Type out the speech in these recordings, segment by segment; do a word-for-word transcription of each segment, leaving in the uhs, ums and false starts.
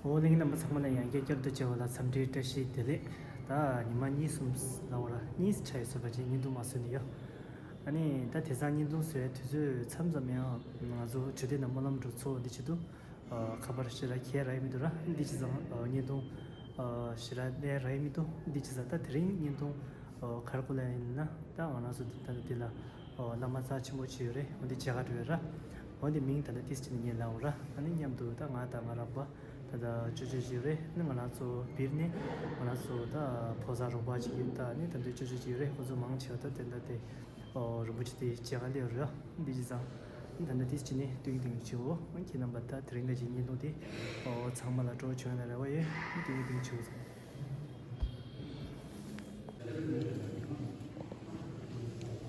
འོ་གླིང་རྣམ་པ་ཚང་མ་ལ་ཡང་བསྐྱར་བསྐྱར་དུ་མཇལ་བ་ལ་འཚམས་འདྲིའི་བཀྲ་ཤིས་བདེ་ལེགས། ད་ཉི་མ་གཉིས་གསུམ་ལ་འོ་ར་གཉིས་ཆ་ཡོད་ཟེར་བ་ཅིག་བརྙན་ཐུང་མ་བཟོས་ནས་ཡོད། ཨ་ནི་ད་དེང་སང་བརྙན་ཐུང་བཟོ་ཡའི་དུས་ཚོད་མཚམས་མཚམས་ཡང་ང་ཚོ་འཕྲོད་བསྟེན་དང་སྨོན་ལམ་འགྲོ་ཚོགས་འདི་བྱེད་དུས། ཨ་ཁ་པར་ཞེ་དྲག་འཁྱེར་རག་གི་མི་འདུག་ར། འདི་བྱས་ཙང་ཨ་བརྙན་ཐུང་ཨ་ཞེ་དྲག་ལེན་རག་གི་མི་འདུག་འདི་བྱས་ཙང་ད་དེ་རིང་བརྙན་ཐུང་ཨ་ག་རེ་བཀོད་ལབ་ཡིན་ན། ད་ང་རང་ཚོ་འདི་ད་ལྟ་འདི་ལ་ཨ་བླ་མ་རྩ་ཆེན་པོ་ཅིག་ཡོད་རེད། འོ་འདི་མཇལ་ཁ་འགྲོ་ཡོད་ར། འོ་འདི་མིང་ད་ལྟ་ཏིས་ཅི་ནས་ངས་ལབ་འོ་ར། ཨ་ནི་མཉམ་དུ་ད་ང་དང་ང་རོགས་པ་ད་ལྟ་ཅོ་ཅོ་ཅིག་ཡོད་རེད། ཨ་ནི་ང་རང་ཚོ་སྦིར་ནས་ང་རང་ཚོ་ད་ཕོ་གསར་རོགས་པ་ཅིག་ཡོད། ད་ཨ་ནི་ད་ལྟ་ཅོ་ཅོ་ཅིག་ཡོད་རེད། ཁོ་ཚོ་མང་ཆེ་བ་ད་དེ་འདྲ་དེ། ཨོ་རིན་པོ་ཆེ་དེ་མཇལ་ཁ་སླེབས་རེད། འདི་བྱས་ཙང་ད་ལྟ་ཏིས་ཅི་ནས་སྟོན་གྱི་སྟོན་གྱི་བྱེད་འོ། ཁྱེད་རྣམ་པ་ད་དེ་རིང་ག་ཅིག་བརྙན་ཐུང་དེ་ཨོ་ཚང་མ་ལ་སྤྲོ་བྱུང་ཡོད་ན་རེ་བ་ཡོད། སྟོན་གྱི་སྟོན་གྱི་བྱེད་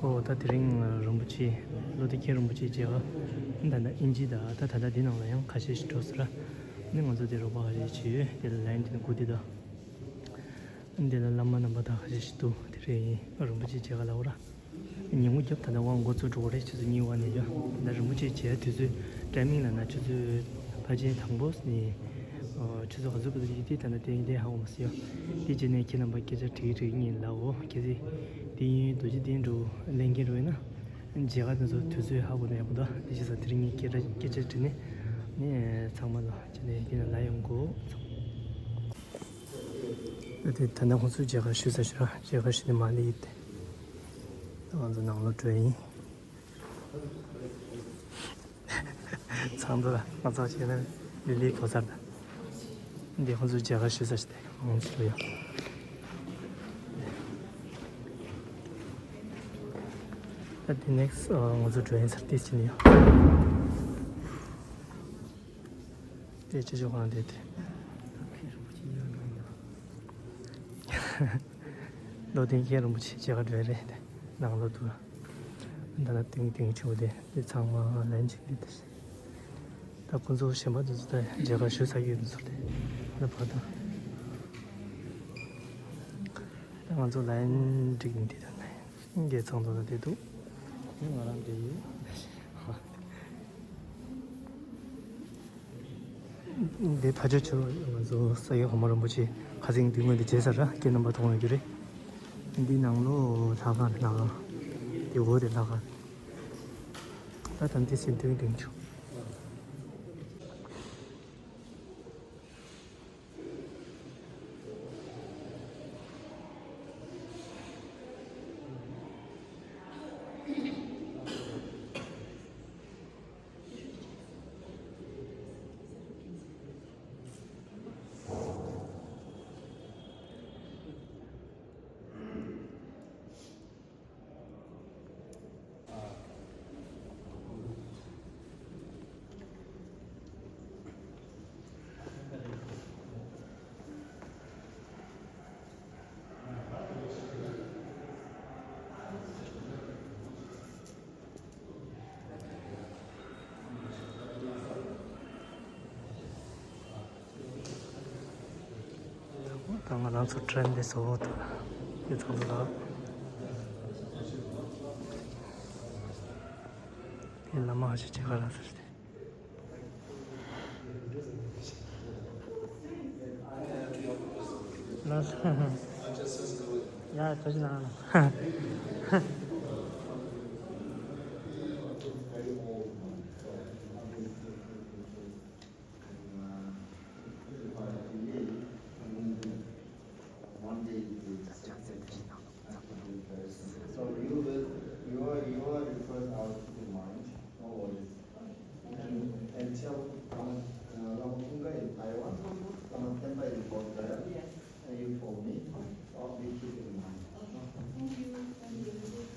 འོ། ཨོ་ད་དེ་རིང་རིན་པོ་ཆེ་བློ་བདེ་མཁན་རིན་པོ་ཆེ་མཇལ་ཁ་ད་ལྟ་ཨིན་ཇི་ད་ད་ད་ལྟ་འདི་ནང་ལ་ཡང་ཁ་ཤས་ཤིག་འགྲོ་ཟེར་ར། ནི་ང་ཚོ་དེ་རོགས་པ་ཁ་ཤས་ཤིག་བྱས་ཡོད། དེ་ལ་ལན་དེ་ནི་སྒུག་བསྡད་ད། འདི་ལ་བླ་མ་རྣམ་པ་དག་ཁ་ཤས་ཤིག་འདུག་དེ་རིང་རིན་པོ་ཆེ་མཇལ་ཁ་ལབ་ར། ཉིན་གུང་རྒྱབ་ད་ལྟ་དབང་འགོ་ཚུགས་འགྲོ་གི་རེད། ཆུ་ཚོད་གཉིས་པ་ནས་ཡོད། ད་རིན་པོ་ཆེ་མཇལ་དུས་ཚོད་ཊའི་མིང་ལབ་ན་ཆུ་ཚོད་ཕལ་ཆེར་དང་པོ་ནས་ཆུ་ཚོད་ག་ཚོད་བར་དུ་ཡིན་ཏེ་ད་ལྟ་དེ་དེ་ཧ་གོ་མ་སོང་ཡ། དེ་རྗེས་ནས་ཁྱེད་རྣམ་པ་སྐད་ཆ་དྲིས་དྲིས་ངས་ལབ་འོ། གལ་སྲིད་དེ་ཡིན་རྡོ་རྗེ་གདན་འགྲོ་ལེན་མཁན་འགྲོ་ཡིན་ན་མཇལ་ཁ་དེ་ཚོ་དུས་ཚོད་ཧ་གོ་ན་ཡག་པོ་འདུག་དེ་བྱས་ཙང་དེ་རིང་ངས་སྐད་ཆ་སྐད་ཆ་དྲིས་ནས་ནས་ཚང་མ་ལ་བྱས་ནས་དེ་ནས་ལ་ཡོང་གོ། ད་དེ་ད་ནང་ཁོང་ཚོས་མཇལ་ཁ་ཞུས་ཚར་ཤག་མཇལ་ཁ་ཞུས་ནས་མར་སླེབས་ཡིན་ཏེ། ད་ང་ཚོ་ནང་ལོགས་འགྲོ་ཡིན། ཚང་མ་ང་ཚོ་བྱས་ན་ལི་ལི་གོ་སར་ད། འདི་ཁོང་ཚོས་མཇལ་ཁ་ཞུས་ཚར་ཤག་སྟེ་ཁོང་ཚོ་ཡོད། ད་དེ་ནེག་སི་ང་ཚོ་འགྲོ་ཡིན་ཚར་ཏེ་ཕྱིན་ཡོད། དེ་ཅི་ཅོ་གང་དེ་དེ། ལོ་དེ་མཁན་རིན་པོ་ཆེ་མཇལ་ཁ་འགྲོ་ཡ་རེད་དེ། ནང་ལོགས་འདུག་ད་ལ་ཏིང་ཏིང་ཆུ་བོ་དེ་དེ་ཚང་མ་ལན་ཅིག་འདི་དེ། ད་ཁོང་ཚོ་གཞན་པ་དེ་ཚོ་ད་མཇལ་ཁ་ཞུ་ཚར་གྱི་ཡོད་ཚོད་དེ། ད་བར་དུ་ད་ང་ཚོ་ལན་འགྲིག་ནི་དེ་ད་ནས་འགྱེད་ཚང་དུ་ད་དེ་འདུག་དེ་ང་རང་འདྲེ་ཡོད། འདི་ཕ་ཇོ་ཆུ་ང་ཚོ་ས་ཡ་ཧོ་མ་རིན་པོ་ཆེ་ཁ་སེང་འདི་ངོས་འདི་བྱས་ས་ར་ཁྱེད་རྣམ་པ་མཐོང་ཡོད་རྒྱུ་རེད། འདི་ནང་ལོ་ལྷ་ཁང་རེད། ལྷ་ཁང་། འདི་འོག་དེ་ལྷ་ཁང་། ད་ད་འདི་སེམས་དོན་དོན་ཆུ། ད་ང་རང་ཚོ་ཊེན་དེ་བཟོ་འོ་ད་དེ་ཚང་ལ་དེ་བླ་མ་ཧ་ཅང་ཆེ་ག་ར་ཟེར་ཏེ། ལགས་སོ། ཡ་ཐུགས་རྗེ་གནང་། So you will, you are, you are referred out to the mind, no worries. And, and tell Lama, uh, Lama Kunga in Taiwan, Lama Tenpa in Bodh Gaya, and you told me, so I'll be keeping in mind. Thank you. Thank you.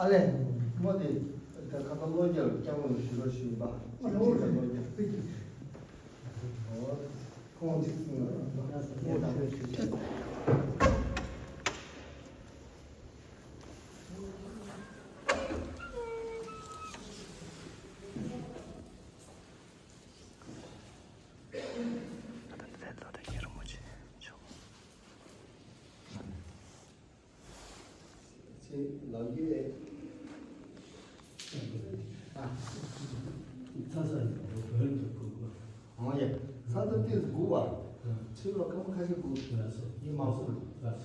ཨ་ལས། མོ་དེ་ད་ཁ་ཁ་བློ་རྒྱལ་སྐྱབས་མགོན་ཞུ་རོགས་ཞུས་པ། ཨ་ལོ། ཁ་བློ་རྒྱལ། ཁོང་ཅིག་ངེད་དང་། ལམ་རྒྱུད་ལས། ཨ། ཚ་ཚ་ཡིན་པ་བོད་དུ་དགོས་པ། ཨོ་ཡ། ས་ཐོབ་ཏིས་དགུ་བ། ཚུལ་ལ་སྐར་མ་ཁ་ཤས་དགུ། ལགས་སོ། ཡིན་མ་སོང་། ལགས་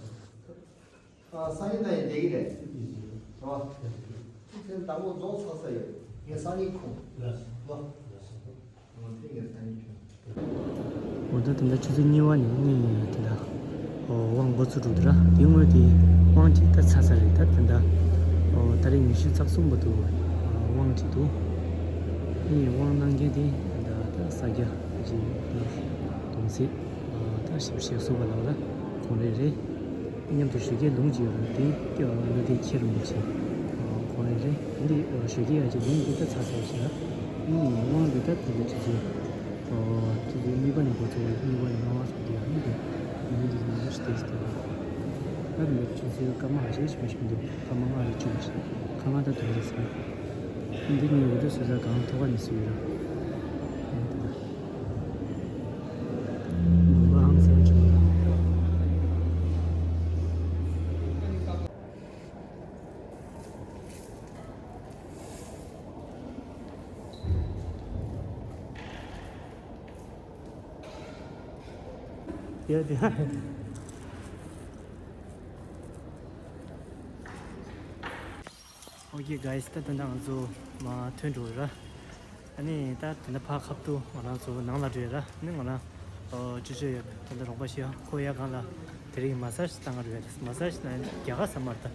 སོ། ཨ། སང་ཉིན་ད་ཡིན་བསྡད་ཀྱི་རེད། ཡིན་ཡིན། རོ། ཡིན། ཚེ་དང་པོ་རྫོགས་ཚར་ས་ཡོད། ངས་སང་ཉིན་ཁོང་། ལགས་སོ། རོ། ལགས་སོ། འོ་ད་དེ་འདྲ་ཆུ་ཚོད་གཉིས་པ་ནས་གཉིས་ནས་དེ་འདྲ། ཨོ་དབང་འགོ་ཚུགས་འགྲོ་དུས་ར། དེ་སྔོན་དེ་དབང་གཅིག་ད་ཚར་ས་རེད། ད་དེ་འདྲ། ཨོ་ད་རེས་ཉི་ཤུ་རྩ་གསུམ་བར་དུ་དབང་གཅིག་འདུག་ཨེ་དབང་གནང་མཁན་དེ་ད་ད་ས་རྒྱ་ཅིག་གདོང་གསེབ་ད་ཞིབ་ཞིབ་བཟོ་བ་ལ་ར་ཁོང་རེ་རེད། མཉམ་དུ་ཞོགས་ཀའི་ལུང་ཅིག་ཡོད་རེད། དེ་ཀྱི་ལུང་དེ་ཁྱེར་འོང་ཅིག་ཁོང་རེ་རེད། འདི་ཞོགས་ཀའི་ཡ་ཅིག་ལུང་འདི་ད་ཚ་ཚ་ཞིག་ལ། ཨི་དབང་འདི་ད་དེ་ལ་ཆུ་ཚོད་ཆུ་ཚོད་གཉིས་པ་ནས་འགོ་ཚུགས། གཉིས་པ་ནས་ལྔ་པ་ཚུགས་དེ་ཡང་འདི་ལུང་འདི་ལུང་ཞིག་དེ་ཞིག་དེ་ད་འདི་ཆུ་ཚོད་སྐར་མ་ཞེ་ཞིག་མ་ཞིག་འདུག་སྐར་མ་ལྔ་རེ་བཅུ་མ་ཞིག་ཁ་ང་ད་དུང་རེ་ཟེར། འདི་ངའི་འུ་ཚོ་སོ་སོ་གང་ཐོག་ཁ་ནས་སུ་ཡོད་ར། ཡ་དེ། Okay guys, ད་ད་ང་ཚོ་མ་ཐོན་འགྲོ་ར། ཨ་ནི་ད་དེ་འདྲ་ཕར་ཁ་ཐུག་ང་རང་ཚོ་ནང་ལ་འགྲོ་ཡ་ར། ཨ་ནི་ང་རང་ཨོ་ཅོ་ཅོ་ཡོད། ད་ལྟ་རོགས་པ་ཞིག་ཡོད། ཁོ་ཡ་གང་ལ་དེ་རིང་མ་སཱ་ཇི་བཏང་ག་འགྲོ་ཡ་རེད། མ་སཱ་ཇི་ན་རྒྱ་གར་ས་མ་རེད། ད་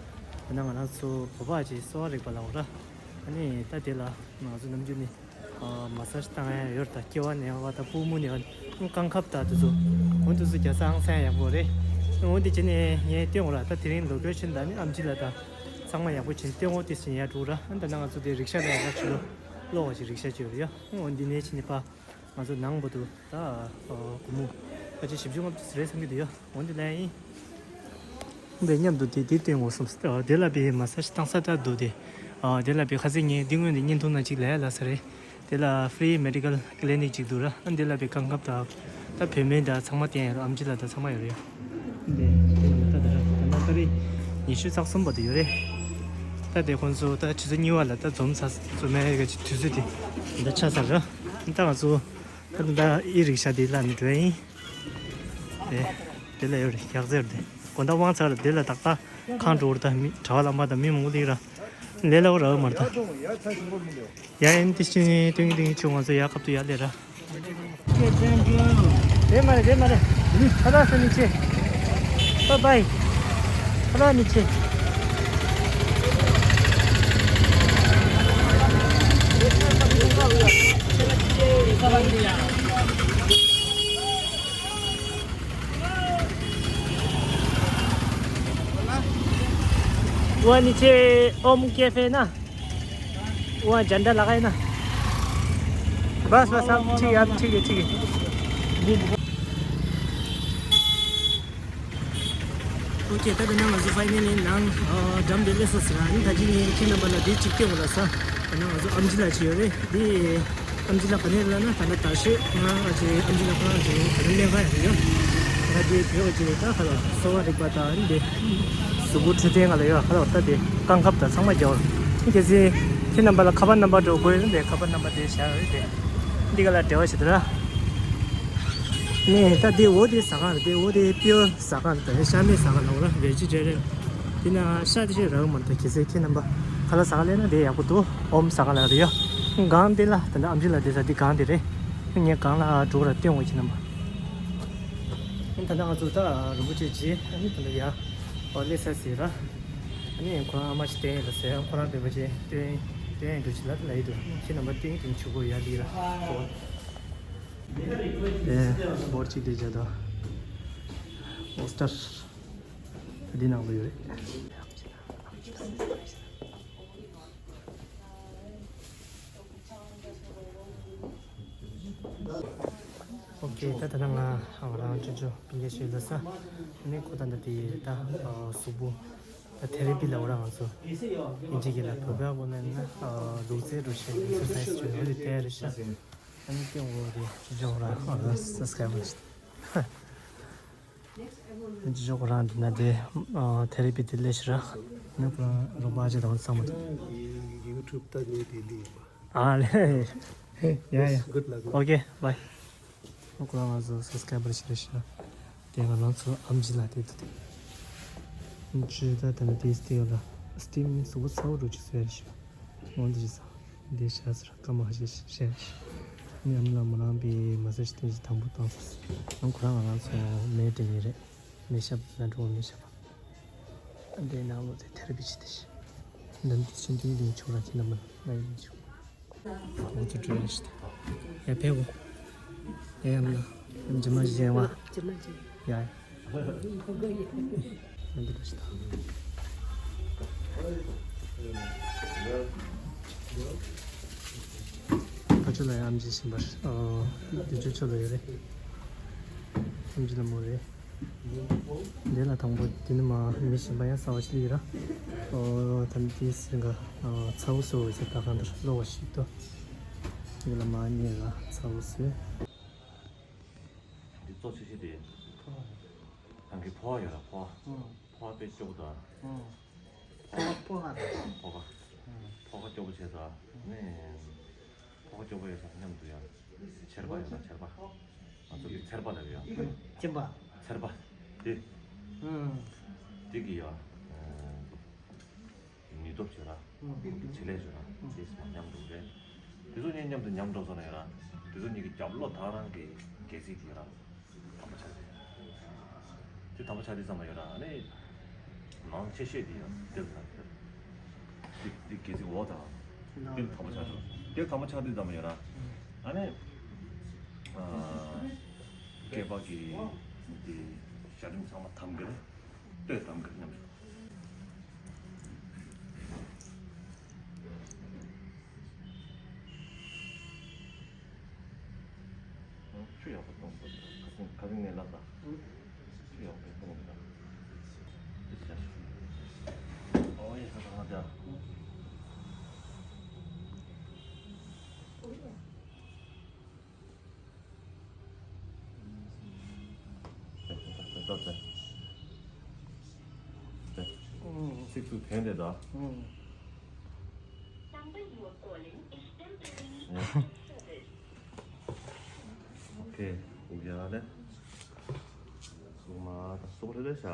ད་ང་རང་ཚོ་བོད་པ་ཅིག་གསོ་བ་རིག་པ་ལ་འོ་ར། ཨ་ནི་ད་དེ་ལ་ང་ཚོ་ནམ་རྒྱུན་ནི་ཨོ་མ་སཱ་ཇི་བཏང་ཡ་ཡོད་རེད། ད་སྐེ་བ་ན་བ་དང་པུས་མོ་ན་བ། རྐང་ཁབ་ད་དེ་ཚོ་འོ་དེ་ཚོ་རྒྱག་ས་ཧང་སང་ཡག་པོ་རེད། འོ་དེ་བྱས་ནས་ངས་སྟོན་འོ་ར། ད་དེ་རིང་ལོ་ཀེ་ཤན་ད་ནི་ཨམ་ཆི་ལ་ད། ཚང་མ་ཡག་པོ་བྱས་ནས་སྟོན་འོ་དེ་ཟིན་ཡ་འགྲོ་ར། ཨ་ད་ནང་ང་ཚོ་དེ་རིག་ཤ་ལ་ཡག་པོ་བྱེད་ལོ། ལོག་བ་ཞིག་རིག་ཤ་བྱོས་ར་ཡ། འོ་འདི་ནས་ཕྱིན་ནས་ཕ་ང་ཚོ་ནང་བར་དུ་ད་ཨོ་སྒོར་མོ་ཁ་ཆེ་བཞི་བཅུ་ལྔ་བཅུ་ཙམ་རེད་བསམ་གྱི་འདུག་ཡ། འོ་འདི་ལ་ཡིན། འདི་མཉམ་དུ་དེ་དེ་སྟོན་འོ་བསམ། ཨོ་དེ་ལ་པའི་མ་སཱ་ཇི་བཏང་ས་ད་འདུག་དེ། ཨོ་དེ་ལ་པའི་ཁ་སང་ངས་འདི་སྔོན་དེ་བརྙན་ཐུང་ནང་གཅིག་ལ་ཡ་ལ་ས་རེད། དེ་ལ་ཧྥི་རི་མེ་ཌི་ཀལ་ཀི་ལི་ནིག་ཅིག་འདུག་ར། ཨ་འདི་ལ་པའི་རྐང་ཁབ་དང་། ད་བོད་སྨན་དང་ཚང་མ་བསྟེན་ཡ་ར། ཨམ་ཆི་ལ་དང་ཚང་མ་ཡོད་རེད་ཡ། འདི་ད་ད་ར་ད་ད་ད་རེས་ཉི་ཤུ་རྩ་གསུམ་བར་དུ་ཡོད་རེད། ད་དེ་ཁོང་ཚོ་ད་ཆུ་ཚོད་གཉིས་པ་ལ་ད་འཛོམས་ཚར། འཛོམས་ཡ་གི་དུས་ཚོད་དེ་ད་ཆགས་ཚར་ར། ད་ང་ཚོ་ད་ད་ཨི་རིག་ཤ་དེ་ལ་ནི་འགྲོ་ཡ་ཡིན། དེ་དེ་ལ་ཡོད་རེད། ཡག་ཟེར་དེ་དགོང་དག་དབང་ཚར་ར། དེ་ལ་ཏག་ཏག་ཁང་འགྲོ་ར། ད་མི་གྲྭ་པ་བླ་མ་དང་མི་མང་པོ་ལི་ར། ལས་སླ་པོ་ར་མ་རེད་ད། ཡ་ཡིན་དེ་ཤི་ནི་སྟོན་གྱི་སྟོན་གྱི་ཆུ་ང་ཚོ་ཡ་ཁབ་ཏུ་ཡ་ལས་ར། རེད་མ་རེད། རེད་མ་རེད། ཁ་ལག་ཟ་ནི་ཆེ། Bye bye. ཁ་ལག་ནི་ཆེ། वो नीचे ओम कैफे ना। वहाँ झंडा लगाए ना। बस बस, अब ठीक है, अब ठीक है, ठीक है। Okay, ད་དེ་ནང་ང་ཚོ་ཕའི་ནལ་ལི་ནང་འགྲམ་དེ་སླེབས་སོང་ཟེར། ཨ་ནི་ད་ཅི་ངས་ཁྱེད་རྣམ་པ་ལ་དེ་གཅིག་སྟོན་དགོས་ལ་ས། ད་ནང་ང་ཚོ་ཨམ་ཆི་ལགས་ཅིག་ཡོད་རེད། དེ་ཨམ་ཆི་ལགས་ག་ནས་ལ་ན་ད་ལྟ་ད་ཤོད་ང་ཨ་ཅེ་ཨམ་ཆི་ལགས་ཁོ་རང་ཅིག་ད་ནང་ལས་ཀ་ཡོད་རེད་ཡ། ད་དེ་བོད་ཀྱི་ཅིག་ད་ཁ་ལ་གསོ་བ་རིག་པ་དང་ཨ་ནི་དེ་གཟུགས་པོ་འཕྲོད་བསྟེན་ང་ལ་ཡོད་ཁ་ལ། ད་དེ་རྐང་ཁབ་དང་ཚང་མ་རྒྱག་གི་རེད། གལ་སྲིད་ཁྱེད་རྣམ་པ་ལ་ཁ་པར་རྣམ་པ་འགྲོ་དགོས་ཡོད་ན་དེ་ཁ་པར་རྣམ་པ་དེ་བཞག་ཡོད་རེད། དེ་འདི་ག་ལ་འབྲེལ་བ་བྱེད་དོ་ར། ནས་ད་དེ་འོ་དེ་ཟ་ཁང་རེད། དེ་འོ་དེ་པིའུར་ཟ་ཁང་རེད། ད་ཤ་མེད་ཟ་ཁང་ལ་འོ་ར་བེ་ཇི་ཊེ་རི་ཡན། དེ་ན་ཤ་དེ་ཤེས་རག་མ་རེད། ད་གལ་སྲིད་ཁྱེད་རྣམ་པ་ཁ་ལག་ཟ་ག་སླེབས་ན་དེ་ཡག་པོ་འདུག་ཨོམ་ཟ་ཁང་ལ་རེད་ཡ། སྒང་དེ་ལ་ད་ལྟ་ཨམ་ཆི་ལགས་དེ་ཟ་དེ་སྒང་དེ་རེད། ངས་སྒང་ལ་འགྲོ་ར་སྟོན་འོ་ཁྱེད་རྣམ་པ། ད་ལྟ་ང་ཚོ་ད་རིན་པོ་ཆེ་རྗེས་ཨ་ནི་ད་ལྟ་ཡ་ཨོ་སླེབས་ས་ཟེར་ར། ཨ་ནི་ཁོ་རང་ཨ་མ་ཅིག་བསྟན་ཡོད་ལ་ཟེར། ཁོ་རང་བེ་བ་ཅིག་སྟོན་སྟོན་འགྲོ་ཅིག་ལ་ད་ལ་ཡི་འདུག་ཁྱེད་རྣམ་པ་སྟོན་གྱི་ཆུ་གོ་ཡ་ལི་ར། ཨེ་བོར་ཅིག་དེ་བྱ་དང་། ཨོ་སྟར་འདི་ནང་ལ་ཡོད་རེད། ཨོ་ཁེ། ད་ད་ནང་ང་ང་རང་ཅོ་ཅོ་པིན་ལེ་ཤོད་ལ་ས། ནི་ཁོ་ད་ད་དེ་ད་གཟུགས་པོ་ད་ཐེ་རེ་པི་ལ་འོ་ར། ང་ཚོ་ཨིན་ཇི་གི་ལ་བོད་པ་གོ་ན་ན་ལུག་རྫི་རུ་ཤེས་ཨེག་སར་སའི་སི་ཅོ་ཡོད་དེ་རེ་ཤ། ཨ་ནི་སྐྱོང་འོ་དེ་ཅོ་ཅོ་ར་ཨ་ས་སི་ཀ་རའེབ་ཅོ་ཅོ་རང་འདི་ན་དེ་ཐེ་རེ་པི་དེ་ལས་ཤི་ར། ཁོ་རང་རོགས་པ་ཅིག་དང་བསམ་མ་ཐུབ། ཡུ་ཊུབ་ལྟ་ནས་དེ་འདི་ཡིན་པ། ཨ་ལེ། ཡ་ཡ། Good luck. Okay, bye. ཁོ་རང་ང་ཚོ་སབ་སི་ཀ་རའི་བར་ཞིག་རེད་ཤག་དེ་ང་རང་ཚོ་ཨམ་ཆི་ལ་དེ་དུ་དེ། ཇི་ད་ད་ནི་དེ་སྟེ་ཡོད་ལ། སི་ཊིམ་གཟུགས་པོ་ཚ་བོ་འགྲོ་ཅིག་བཟོས་རེད་ཤག་འོན་ཏེ་ཞིག་ས། འདི་ཤ་ཟེར་སྐར་མ་ཁ་ཤས་ཤིག་བཤད། ཉམས་ལ་མོ་རང་པའི་མ་ཟེར་ཞིག་སྟོན་ཞིག་དང་པོ་བཏང་སོང་། ཁོ་རང་ང་རང་ཚོ་མེ་དྲན་ཡིན་རེད། མེ་ཤབ་ན་འགྲོ་མེ་ཤབ། འདི་ནང་ལོ་དེ་ཐེར་པི་ཅི་དེ་ཤི། འདི་འདི་ཆུ་འདི་འདི་ཆུ་ར་ཁྱི་ན་མ་ན་ཡིན་ཆུ། འོ་ཚོ་བྲོས་རེད་ཤི། ཡ་ཕེ་བོ། ཡ་ཡམ་ལ། འཇི་མ་ཞི་ཡ་བ། ཡ། ཁ་ཆུ་ལ་ཡང་ཨམ་ཆི་ཞིམ་པ། ཨོ། དེ་ཆུ་ཆུ་ལ་ཡོད་རེད། ཨམ་ཆི་ལ་མོ་རེད། དེ་ལ་དང་པོ་དེ་ནི་མ་མི་ཞིམ་པ་ཡང་ཟ་བ་ཞིག་ཡོད་ར། ཨོ། ད་ནི་དེའི་སེང་ག་ཚ་བོ་སོ་བའི་ཚེ་ད་གང་ལྟར་གློ་བ་ཞིག་ཏུ། དེ་ལ་མ་ཉེ་ལ་ཚ་བོ་སོས། འདི་གཙོ་ཆེ་ཤོས་དེ། ཕོ་བ་རེད། ད་གིན་ཕོ་བ་ཡོད་ར་ཕོ་བ། ཨང་། ཕོ་བ་དཔེ་སྐྱོ་པོ་དང་། ཨང་། ཕོ་བ་ཕོ་བ་རེད། ཕོ་བ། ཨང་། ཕོ་བ་སྐྱོ་པོ་བྱས་ཙང་ནི། ཕོ་བ་སྐྱོ་པོ་ཡོད་ཙང་མཉམ་དུ་ཡང་། ཆེར་པ་ཡོད་ན་ཆེར་པ། ང་ཚོ་གི་ཚེར་པ་ལབ་ཡོད། གཅིན་པ། ཚེར་པ། དེ། ཨང་། དེ་གི་ཡ། ནུས་སྟོབས་བྱོས་ར། ཨང་། བྱེད་ལས་བྱོས་ར། ཨང་། དེ་སོང་མཉམ་དུ་རེད། དེ་ཚོ་གཉིས་མཉམ་དུ་མཉམ་འགྲོ་སོང་ན་ཡོད་ར། དེ་ཚོ་གཉིས་ཀྱི་རྒྱབ་ལོགས་ད་རང་གི་གལ་སྲིད་ཀྱི་ར། དམ་པ་ཆགས་ཏེ། དེ་དམ་པ་ཆགས་དུས་ཙམ་ལ་ཡོད་ར་ཨ་ནི། མང་ཆེ་ཤོས་དེ་ཡང་དེ་ལ་དེ་དེ་གལ་སྲིད་འོག་དང་། དེ་དམ་པ་ཆགས་ཆོག་དེ་དམ་པ་ཆགས་དུས་ཙམ་ལ་ཡོད་ར། ཨ་ནི། ཨ། སྐྱེས་པ་གི་དེ་ཞལ་འདྲེན་ཚང་མ་དམ་གྱི་རེད། ལྟོས་དམ་གྱི་རེད་སྙམ། ཆུ་ཡག་པོ་གཏོང་དགོས། ཁ་སང་ཁ་སང་ནས་ལབ་ད། ཆུ་ཡག་པོ་གཏོང་དགོས། ཨོ་ཡེ་ཧ་ཧ་ཧ། ཚིག་ཚུགས་དོན་དེ་དང་། ཨོ་ཁེ། ཡ་ལེ། སུ་མ་ད་སུ་པ་ལེ་ལེ་ཤ།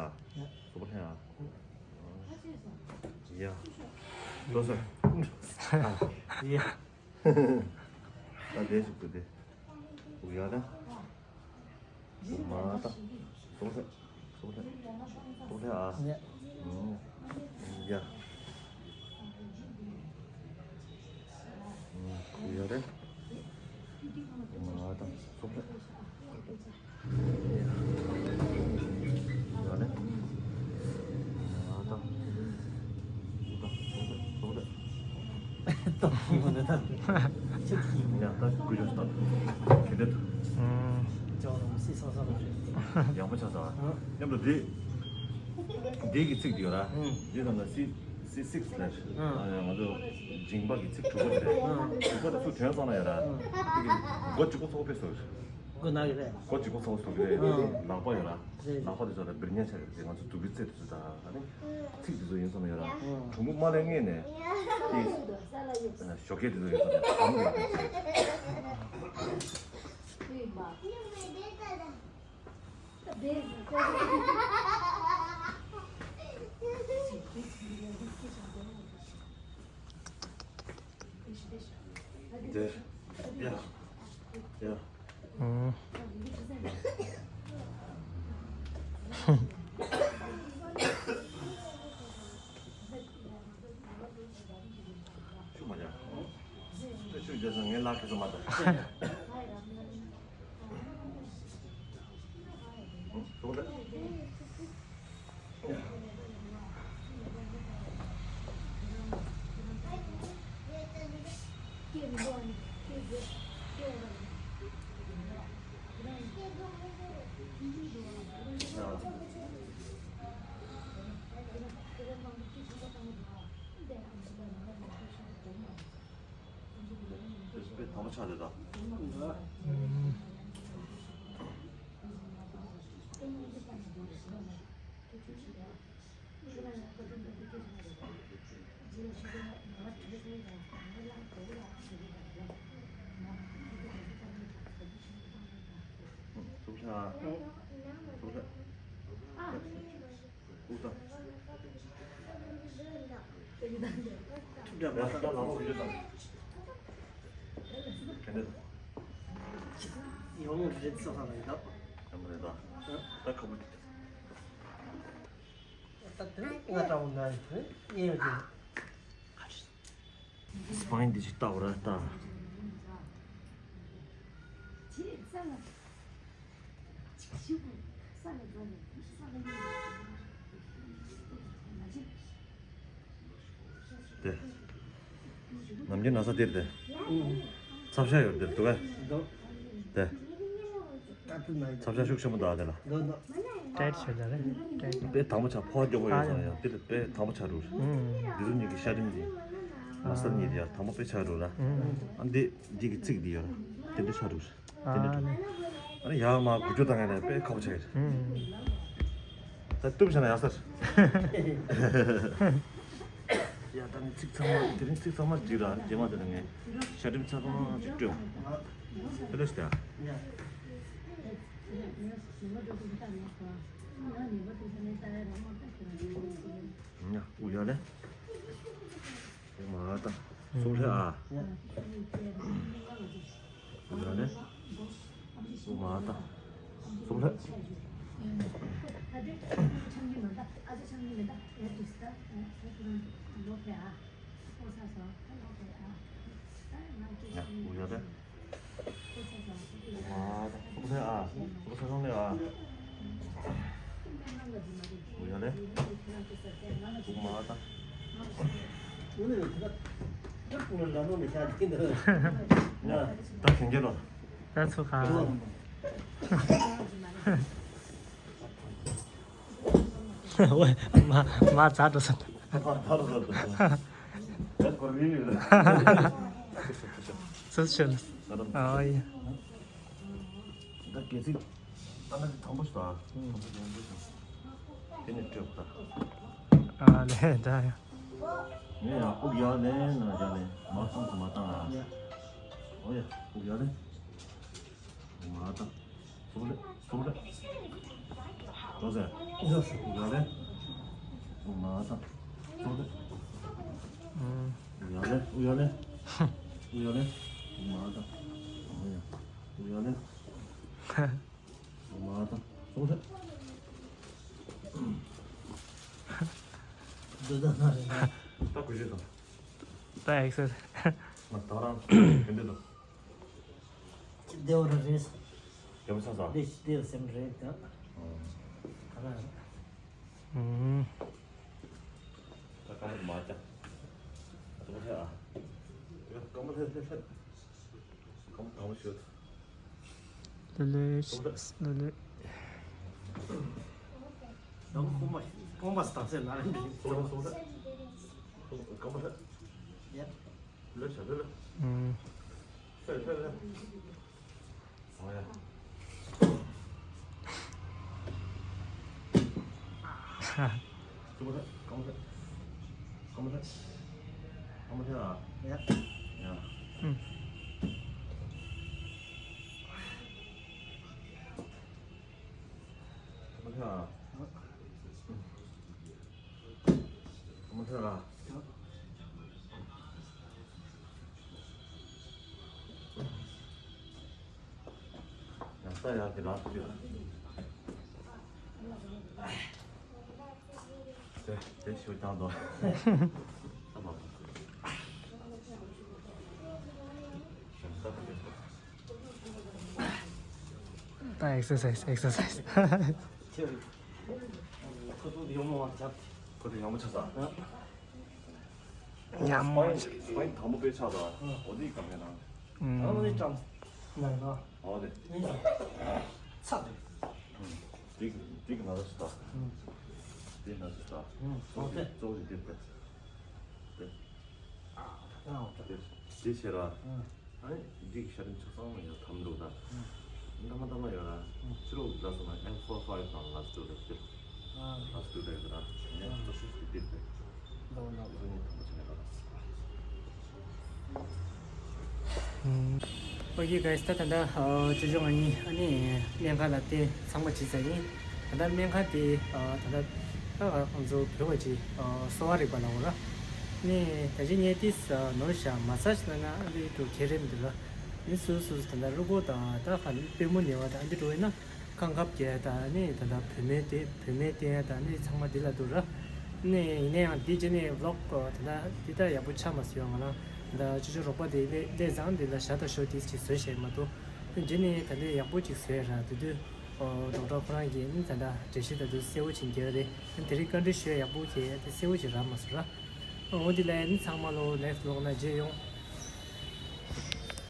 སུ་པ་ལེ་ཡ། ཡ། ལོ་སར། ཡ། ད་དེ་ཞིག་ཏུ་དེ། ཡ་ད། མ་ད། སོག་ལེ། སོག་ལེ། སོག་ལེ་ཨ། ཡ། ཡ། ཡ་རེད། མ་ད། སོག་ལེ། ཡག་པོ་ཆགས་ས། མཉམ་དུ་འདི། འདི་གི་ཚིག་འདི་ཡོད་ར། འདི་ཙམ་ན་སི་སི་སིག་ལ། ང་ཚོ་མཇིང་པ་གི་ཚིག་དྲུག་པ་དེ་རེད། དྲུག་པ་དེ་ཚུར་དྲན་སོང་ན་ཡོད་ར། འདི་གི་མགོ་གཅིག་པོ་ཚོགས་པའི་སོ། མགོ་ན་གི་རེད། མགོ་གཅིག་པོ་ཚོགས་སུ་གི་རེད། ཨང་། ལག་པ་ཡོད་ར། རེད། ལག་པ་དེ་ཚོ་ལ་སྦིར་ཉན་ཆ་གི་རེད། ང་ཚོ་དུག་གི་རྩེ་དེ་ཚོ་དང་ཨ་ནི་ཚིག་དེ་ཚོ་ཡིན་སོང་ན་ཡོད་ར། ཨང་། གྲུང་པོ་མ་ལེན་ངེས་ནས་དེ་ཞོགས་ཀས་དེ་ཚོ་ཡིན་སོང་ན་གམ་གི་རེད། དེ། ཡ། ཡ། ཨང་། ཆུ་མ་རྒྱག་ཆུ་རྒྱག་ངའི་ལག་གི་ས་མ་ད། དཔེ་དམ་པ་ཆགས་རེད་ད། སྤང་འདི་ཅིག་ལྟ་བར་ལྟ། དེ། ནམ་རྒྱུན་ན་ས་དེར་དེ། ཚབ་ཤ་ཡོད་དེར་འདུག་གས། དེ། ཚབ་ཤ་ཤུགས་ཆེན་པོ་འདུག་དེ་ལ། ཏྲེད་ཆེ་ད་རེད་ཏྲེད། དཔེ་དྭངས་པོ་ཆགས། ཕོ་བ་མགྱོགས་པོ་ཡོད་ཙང་ཡང་དེ་ལ་དཔེ་དྭངས་པོ་ཆགས་འགྲོ། འདི་ཚོ་གཉིས་ཀྱི་ཤ་རིམ་གྱི་ན་ས་གཉིས་དེ་ཡང་དྭངས་པོ་དཔེ་ཆགས་འགྲོ་ལ། ཨ་འདི་འདི་གི་ཚིག་འདི་ཡོད་ལ་དེ་འདྲ་ཆགས་འགྲོ། དེ་འདྲ་འགྲོ། ཨ་ནི་ཡར་མར་འགུལ་སྐྱོད་བཏང་ཡ་ལ་དཔེ་ཁག་པོ་ཆགས་ཡོད། ད་གཏུབ་བྱས་ན་ཡག་ས་རེད། ཡ་ད་ནི་ཚིག་ཚང་མ་དེ་རིང་ཚིག་ཚང་མ་འགྲིག་ར་རྗེས་མ་དེ་ལ་ངས་ཤ་ཁྲིམས་ཚ་གང་ཅིག་སྤྲོད་འོང་། ཨེ་ལོས་ད། ཡ་ཨུ་ཡ་ལེ། ཨུ་མ་ད། སོང་ལེ་ཨ། ཨུ་ཡ་ལེ། ཨུ་མ་ད། སོང་ལེ། ཡ་ཨུ་ཡ་ལེ། ཨུ་མ་ད། ཨུ་ཚ་ཨ། ཨུ་ཚ་སོང་ལེ་ཨ། ཨུ་ཡ་ལེ། ཨུ་མ་ད། ད་གན་གེ་ལོ། ད་ཚུ་ཁ། ཝེ། མ་མ་ཛ་འགྲོ་སོང་། ད་ད་ད་ད་ད་གོར་མི་ཡོད། སུ་ཆེ་ལ། ཨ་ཡ། ད་གལ་སྲིད་ད་ང་དང་པོ་ཞིག་ད་དེ་ནས་སྤྲོད་པ། ཨ་ལེ་ད་ཡ། ངས་ཡང་དབུགས་ཡར་ལེན་ན་ཡར་ལེན་མར་བཏང་དང་མ་བཏང་ཨ། ཨོ་ཡ་དབུགས་ཡར་ལེན། མར་བཏང་། སོང་རེད། སོང་རེད། འགྲོ་ཟེར། ཡ་རེད། མ་ད། སོང་རེད། ཡ་རེད། ཡ་རེད། ཡ་རེད། མ་ད། ཡ་རེད། མ་ད། སོང་རེད། འདི་ད་ན་རེད། ད་གུས་ཞབས་དང་། ད་ཨེག་སར། ང་ད་རང་ག་འདྲ་དང་། ཅི་བདེ་བོ་རེད། རྒྱ་མི་ཚ་ཚ། བདེ་བདེ་སེམས་རེད་ད། ཨང་། ག་རེ་རེད། ཨང་། ད་སྐམ་པོ་མ་བྱ། ཨ་ཏོ་བྱ་ཨ། ཡ་སྐམ་པོ་ལྷེབ་ལྷེབ་ལྷེབ། སྐམ་པོ་དྭངས་པོ་ཞུ། ལེ་ལེ་ལེ་ལེ། ད་ཁོང་མ་ཁོང་མ་སྟག་སེ་ན་རེ་འདི། སོང་རེད་སོང་རེད། སྐམ་པོ་ལྷེབ། ཡ། ལོས་བྱ་ལོས་ལོས། ཨང་། ལོས་ལོས་ལོས། ཨོ་ཡ། སྐམ་པོ་ལྷེབ། སྐམ་པོ་ལྷེབ། སྐམ་པོ་ལྷེབ། སྐམ་པོ་ལྷེབ་ཨ། ཡ། ཡ། ཨང་། སྐམ་པོ་ལྷེབ་ཨ། མ་ཐོན་ལ། ཡང་ས་ཡག་གི་ལག་ཏུ་ཡོད། དེ་དེ་ཞུ་ཀྱང་དོ། ད་ཨེག་སར་སའིཛ་ཨེག་སར་སའིཛ། ཁོ་ཚོ་ཡོང་མ་བ་ཅབ། ཁོ་ཚོ་ཡང་མ་ཆགས་ས། ཡང་མ་ཆགས། སྤང་དང་པོ་དཔེ་ཆགས་ས། འོ་དེ་ག་མེད་ན། ཨང་། ཨ་ནི་ཀྲམ། ནང་ན། འོ་དེ། ནི། ཚ་དེ། དེ་དེ་གི་ན་ཟུག་ས། དེ་ན་ཟུག་ས། འོ་དེ། གཙོ་བོ་དེ་དེ་དེ། དེ། ཨ་ད་ཨོ་ད། དེ་དེ་བྱས་ར། ཨ་ནི་འདི་གི་ཤ་རིམ་ཆ་ཚང་མ་ཡང་དམ་འགྲོ་ད། ཨ་མཐའ་མ་མཐའ་མ་ཡོད་ར། ཕྱི་ལོགས་ལ་སོང་ན་ཨེམ་ཕོར་ཕའིབ་དང་ལ་སོ་རེད་ཟེར། ཨ། ཨོ་ཁེ་གྷའི་སི། ད་ད་ལྟ་ཅོ་ཅོ་ང་གཉིས་ཨ་ནི་སྨན་ཁང་ལ་བསྟན་ཚང་མ་བྱས་ཚར་ཡིན། ད་ལྟ་སྨན་ཁང་དེ་ད་ལྟ་ད་ང་ཚོ་བོད་པ་ཅིག་གསོ་བ་རིག་པ་ལ་འོ་ར། ནི་ད་ཅི་ངས་ཏིས་ནོར་ཤ་མ་སཱ་ཇི་ལ་ན་ཨ་འདི་འགྲོ་ཁྱེད་རེད་མི་འདུག་ར། ནི་སུ་སུ་ད་ལྟ་རུ་ཀོ་དང་ད་ཁ་པུས་མོ་ནེ་བ་དང་ཨ་འདི་འགྲོ་ཡིན་ན། རྐང་ཁབ་རྒྱག་དང་ནི་ད་ལྟ་བུད་མེད་དེ་བུད་མེད་བསྟེན་ཡ་དང་ནི་ཚང་མ་འདི་ལ་འདུག་ར། ནི་ཡིན་ན་ཡང་འདི་རྗེས་ནས་ཝི་ལོག་ད་ལྟ་འདི་ལྟར་ཡག་པོ་ཆགས་མ་སོང་ཡོང་ང་ལ། ད་ལྟ་ཅོ་ཅོ་རོགས་པ་དེ་སླེབས་སླེབས་ཙང་འདི་ལ་ཞག་དང་ཞོ་དེ་ཅིག་བཟོས་བཞག་མ་གཏོགས། རྗེས་ནས་ད་ལྟ་ཡག་པོ་ཅིག་བཟོས་ར་དེ་དུས་ཌོག་ཊར་ཁོ་རང་གིས་ནི་ད་ལྟ་འགྲེལ་བཤད་ད་དུ་གསལ་བོ་ཅིག་རྒྱག་རེད། དེ་རིང་བཀའ་འདྲི་ཞུ་ཡག་པོ་གལ་དེ་གསལ་བོ་ཅིག་རག་མ་སོང་ར། འོ་འདི་ལ་ནི་ཚང་མ་ལོ་ནེག་སི་ཊི་ཝི་ལོག་ན་མཇལ་ཡོང་།